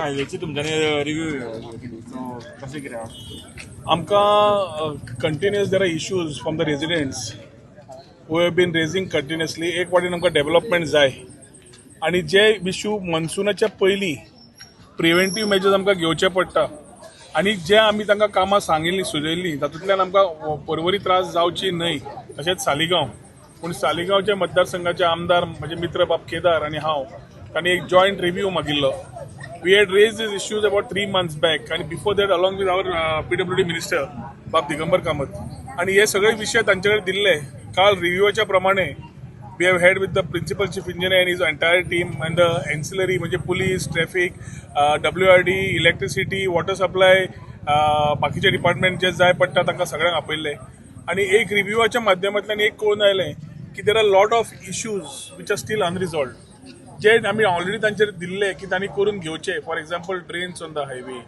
हायवेची तुमच्यांनी रिव्यू केली, सो कशें कितें आहा? आमकां continuous there are issues from the residents who have been raising continuously. एक वाटेन आमकां डेव्हलपमेंट जाय आनी जे इशू मॉन्सुनाच्या पयलीं प्रिवेंटीव मेजर्स आमकां घेवचे पडटा आनी जे आमी तांकां कामां सांगिल्लीं, सुचयल्लीं, तातूंतल्यान आमकां परवरी त्रास जावची न्हय. तशेंच सालिगांव, पूण सालिगांवच्या मतदारसंघाचे आमदार म्हजे मित्र बाब केदार आनी हांव तांणी एक जॉयंट रिव्यू मागिल्लो. We had raised these issues about 3 months back and before that along with our PWD minister बाब दिगंबर कामत आणि हे सगळे विषय तांच्याकडे दिल्ले. काल रिव्ह्यूच्या प्रमाणे we have had with the principal chief engineer and his entire team and the ancillary, म्हणजे police, traffic, WRD, electricity, water supply, बाकीचे डिपार्टमेंट जे जाय पडटा तांकां सगळ्यांक आपयल्ले आणि एक रिव्ह्यूच्या माध्यमांतल्यान एक कळून आयलें की there are lot of issues which are still unresolved, जे आमी ऑलरेडी तांचेर दिल्ले की तांणी करून घेवचे. For example, drains on the highway,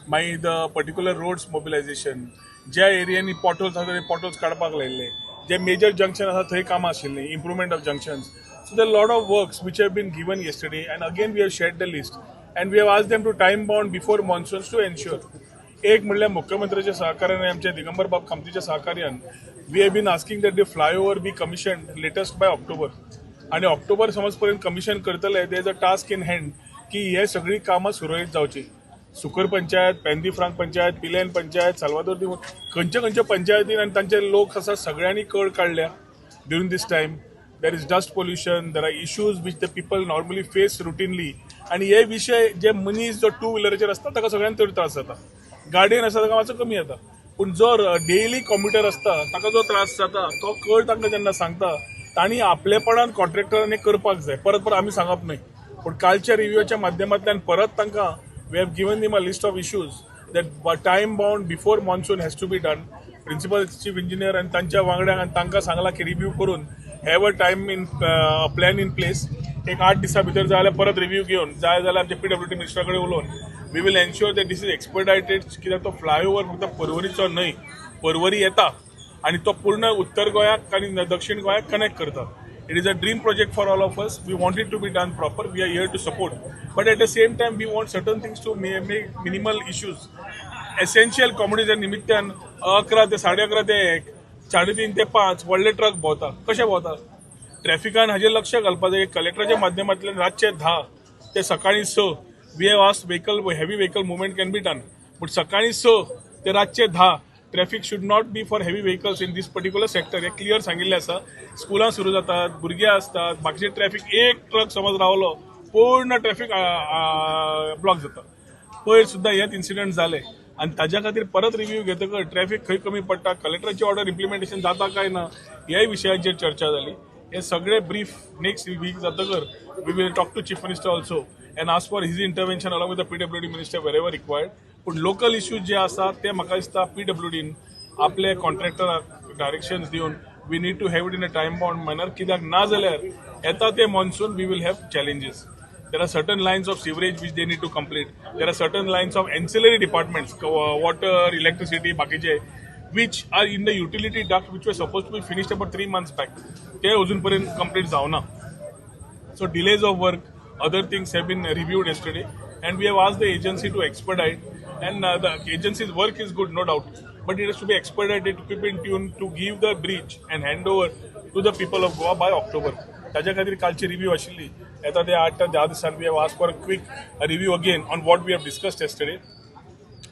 मागीर the particular roads mobilisation, ज्या एरियांनी पॉटहोल्स आसा ते पॉटहोल्स काडपाक लायल्ले, जे मेजर जंक्शन आसा थंय कामां आशिल्लीं, improvement of junctions. So the lot of works which have been given yesterday and again we have shared the list and we have asked them to time bound before monsoons to ensure. एक म्हणल्यार मुख्यमंत्र्याच्या सहकार्यान, आमच्या दिगंबर बाब कामतीच्या सहकार्यान we have been asking that the flyover be commission latest by October. आणि ऑक्टोबर समज पर्यंत कमिशन करतले. There is a task in hand की हे सगळी कामां सुरळीत जावची. सुकर पंचायत, पेन्ह दा फ्रांक पंचायत, पिलेन पंचायत, साल्वादोर दी, खंयच्या खंयच्या पंचायतीन आनी तांचे लोक आसा, सगळ्यांनी कळ काडल्या. During this time there is dust pollution, there are issues which the people normally face routinely. आनी हे विशय जे मनीस जो टू व्हिलराचेर आसता ताका सगळ्यांत चड त्रास जाता. गाडयेन आसा ताका मातसो कमी जाता, पूण जो डेली कॉम्युटर आसता ताका जो त्रास जाता तो कळ तांकां जेन्ना सांगता, तांणी आपलेपणान कॉन्ट्रॅक्टरांनी करपाक जाय. परत परत आमी सांगप न्हय, पूण कालच्या रिव्ह्यूच्या माध्यमांतल्यान परत तांकां we have given them a list of issues that time bound before monsoon has to be done. Principal chief engineer आनी तांच्या वांगड्यांक आनी तांकां सांगलां की रिव्ह्यू करून have a time in plan in place. एक 8 दिसां भितर जाय जाल्यार परत रिव्ह्यू घेवन, जाय जाल्यार आमच्या पीडब्ल्यूडी मिनिस्टरा कडेन उलोवन we will ensure that this is expedited, कित्याक तो फ्लायओव्हर फक्त परवरीचो न्हय, परवरी येता आनी तो पूर्ण उत्तर गोंयाक आनी दक्षिण गोंयाक कनेक्ट करता. It is a dream project for all of us. We want it to be done proper. We are here to support, but at the same time we want certain things to make minimal issues. Essential कमोडिटीच्या निमित्तान 11 ते 11:30 ते 1, 3:30 ते 5 व्हडले truck भोंवता. कशे भोंवता ट्रॅफिकान हाजेर लक्ष घालपाक जाय. कलेक्टराच्या माध्यमांतल्यान रातचे 10 ते सकाळी 6 we have asked vehicle, heavy vehicle movement can be done, but सकाळी 6 ते रातचे 10 traffic should not be for heavy vehicles in this particular sector, hey clear सांगिल्लें आसा. स्कुलां सुरू जातात, भुरगे आसतात, बाकीचे ट्रॅफिक, एक ट्रक समज रावलो, पूर्ण ट्रॅफिक ब्लॉक जाता. पयर सुद्दां हेच इन्सिडंट जाले आनी ताज्या खातीर परत रिव्ह्यू घेतकच ट्रॅफिक खंय कमी पडटा, कलेक्टराची ऑर्डर इम्प्लिमेंटेशन जाता काय ना, ह्याय विशयाचेर चर्चा जाली. हे सगळे ब्रीफ नेक्स्ट वीक जातकर we will talk to Chief Minister also and ask for his intervention along with the PWD minister wherever required. पूण लोकल इश्यूज जे आसात ते म्हाका दिसता पीडब्ल्यूडीन आपले कॉन्ट्रॅक्टराक डायरेक्शन्स दिवन we need to have it in a time bound manner, कित्याक ना जाल्यार येता ते monsoon we will have challenges. There are certain lines of sewerage which they need to complete. There are certain lines of ancillary departments, water, electricity, बाकीचे, which are in the utility duct, which were supposed to be finished about 3 months back. ते अजून पर्यंत complete जावना. So delays of work, other things have been reviewed yesterday, and we have asked the agency to expedite. And the agency's work is good, no doubt, but it has to be expedited to keep in tune to give the bridge and hand over to the people of Goa by October. ताच्या खातीर कालची review आशिल्ली. येता ते 8 ते 10 दिसांनी we have asked for a quick review again on what we have discussed yesterday.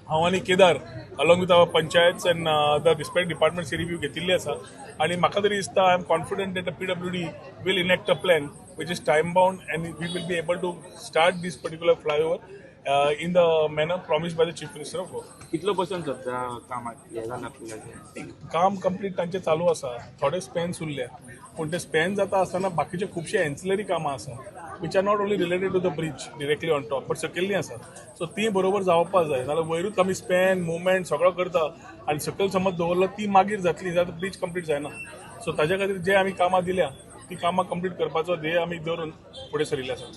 हांव आनी Kedar along with our panchayats and the respective departments review घेतिल्ली आसा आनी म्हाका तरी दिसता, I am confident that the PWD will enact a plan which is time bound and we will be able to start this particular flyover in the manner promised by the Chief Minister of Goa. कितलो percent सध्या कामात हे जाला पुलाचें? काम complete तांचें चालू आसा. थोडे स्पेन्स उरल्या, पूण ते स्पेन जाता आसतना बाकीचे खुबशे एन्सिलरी कामां आसा which are not only related to the bridge directly on top, but सकयल्लीं आसा. सो ती बरोबर जावपाक जाय, नाजाल्यार वयरूच आमी स्पेन मुवमेंट सगळो करता आनी सकयल समज दवरलो, ती मागीर जातली जाल्यार ब्रीज कंप्लीट जायना. सो ताज्या खातीर जे आमी कामां दिल्या ती कामां कंप्लीट करपाचो ध्येय आमी धरून फुडें सरिल्ले आसा.